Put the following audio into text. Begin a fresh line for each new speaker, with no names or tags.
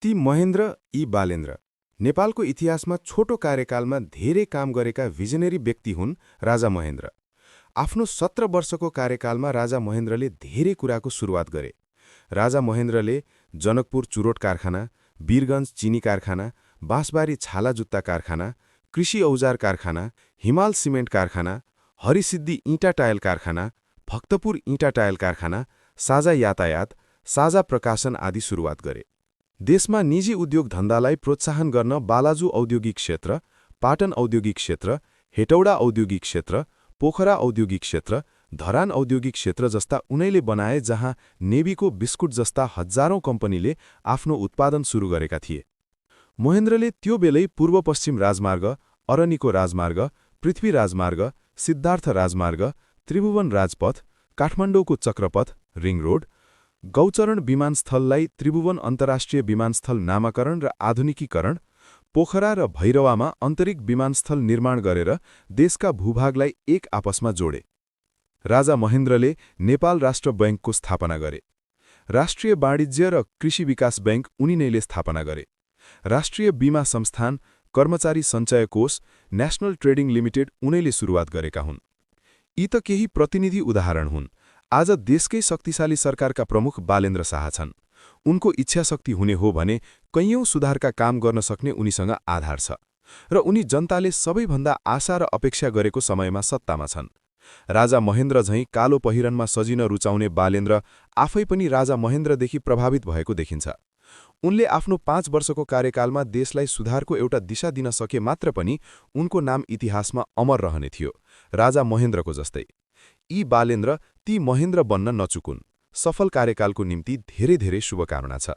ती महेन्द्र यी बालेन्द्र नेपालको इतिहासमा छोटो कार्यकालमा धेरै काम गरेका भिजनरी व्यक्ति हुन् राजा महेन्द्र। आफ्नो 17 वर्षको कार्यकालमा राजा महेन्द्रले धेरै कुराको सुरुवात गरे। राजा महेन्द्रले जनकपुर चुरोट कारखाना, वीरगञ्ज चिनी कारखाना, बाँसबारी छाला जुत्ता कारखाना, कृषि औजार कारखाना, हिमाल सिमेन्ट कारखाना, हरिसिद्धि इँटा टायल कारखाना, भक्तपुर इँटा टायल कारखाना, साझा यातायात, साझा प्रकाशन आदि सुरुवात गरे। देशमा निजी उद्योग धन्दालाई प्रोत्साहन गर्न बालाजु औद्योगिक क्षेत्र, पाटन औद्योगिक क्षेत्र, हेटौडा औद्योगिक क्षेत्र, पोखरा औद्योगिक क्षेत्र, धरान औद्योगिक क्षेत्र जस्ता उनैले बनाए, जहाँ नेवीको बिस्कुट जस्ता हजारौं कम्पनीले आफ्नो उत्पादन सुरु गरेका थिए। महेन्द्रले त्यो बेलै पूर्व पश्चिम राजमार्ग, अरनिको राजमार्ग, पृथ्वी राजमार्ग, सिद्धार्थ राजमार्ग, त्रिभुवन राजपथ, काठमाडौँको चक्रपथ, रिङ रोड, गौचरण विमानस्थललाई त्रिभुवन अन्तर्राष्ट्रिय विमानस्थल नामाकरण र आधुनिकीकरण, पोखरा र भैरवामा अन्तरिक्ष विमानस्थल निर्माण गरेर देशका भूभागलाई एक आपसमा जोडे। राजा महेन्द्रले नेपाल राष्ट्र बैंकको स्थापना गरे। राष्ट्रिय वाणिज्य र कृषि विकास बैंक उनी नैले स्थापना गरे। राष्ट्रिय बीमा संस्थान, कर्मचारी सञ्चय कोष, नेशनल ट्रेडिङ लिमिटेड उनैले सुरुवात गरेका हुन्। यी त केही प्रतिनिधि उदाहरण हुन्। आज देशकै शक्तिशाली सरकारका प्रमुख बालेन्द्र शाह छन्। उनको इच्छाशक्ति हुने हो भने कैयौं सुधारका काम गर्न सक्ने उनीसँग आधार छ र उनी जनताले सबैभन्दा आशा र अपेक्षा गरेको समयमा सत्तामा छन्। राजा महेन्द्र झैं कालो पहिरनमा सजिन रुचाउने बालेन्द्र आफै पनि राजा महेन्द्रदेखि प्रभावित भएको देखिन्छ। उनले आफ्नो 5 वर्षको कार्यकालमा देशलाई सुधारको एउटा दिशा दिन सके मात्र पनि उनको नाम इतिहासमा अमर रहने थियो, राजा महेन्द्रको जस्तै। यी बालेन्द्र ती महेन्द्र बन्न नचुकुन्। सफल कार्यकालको निम्ति धेरै धेरै शुभकामना छ।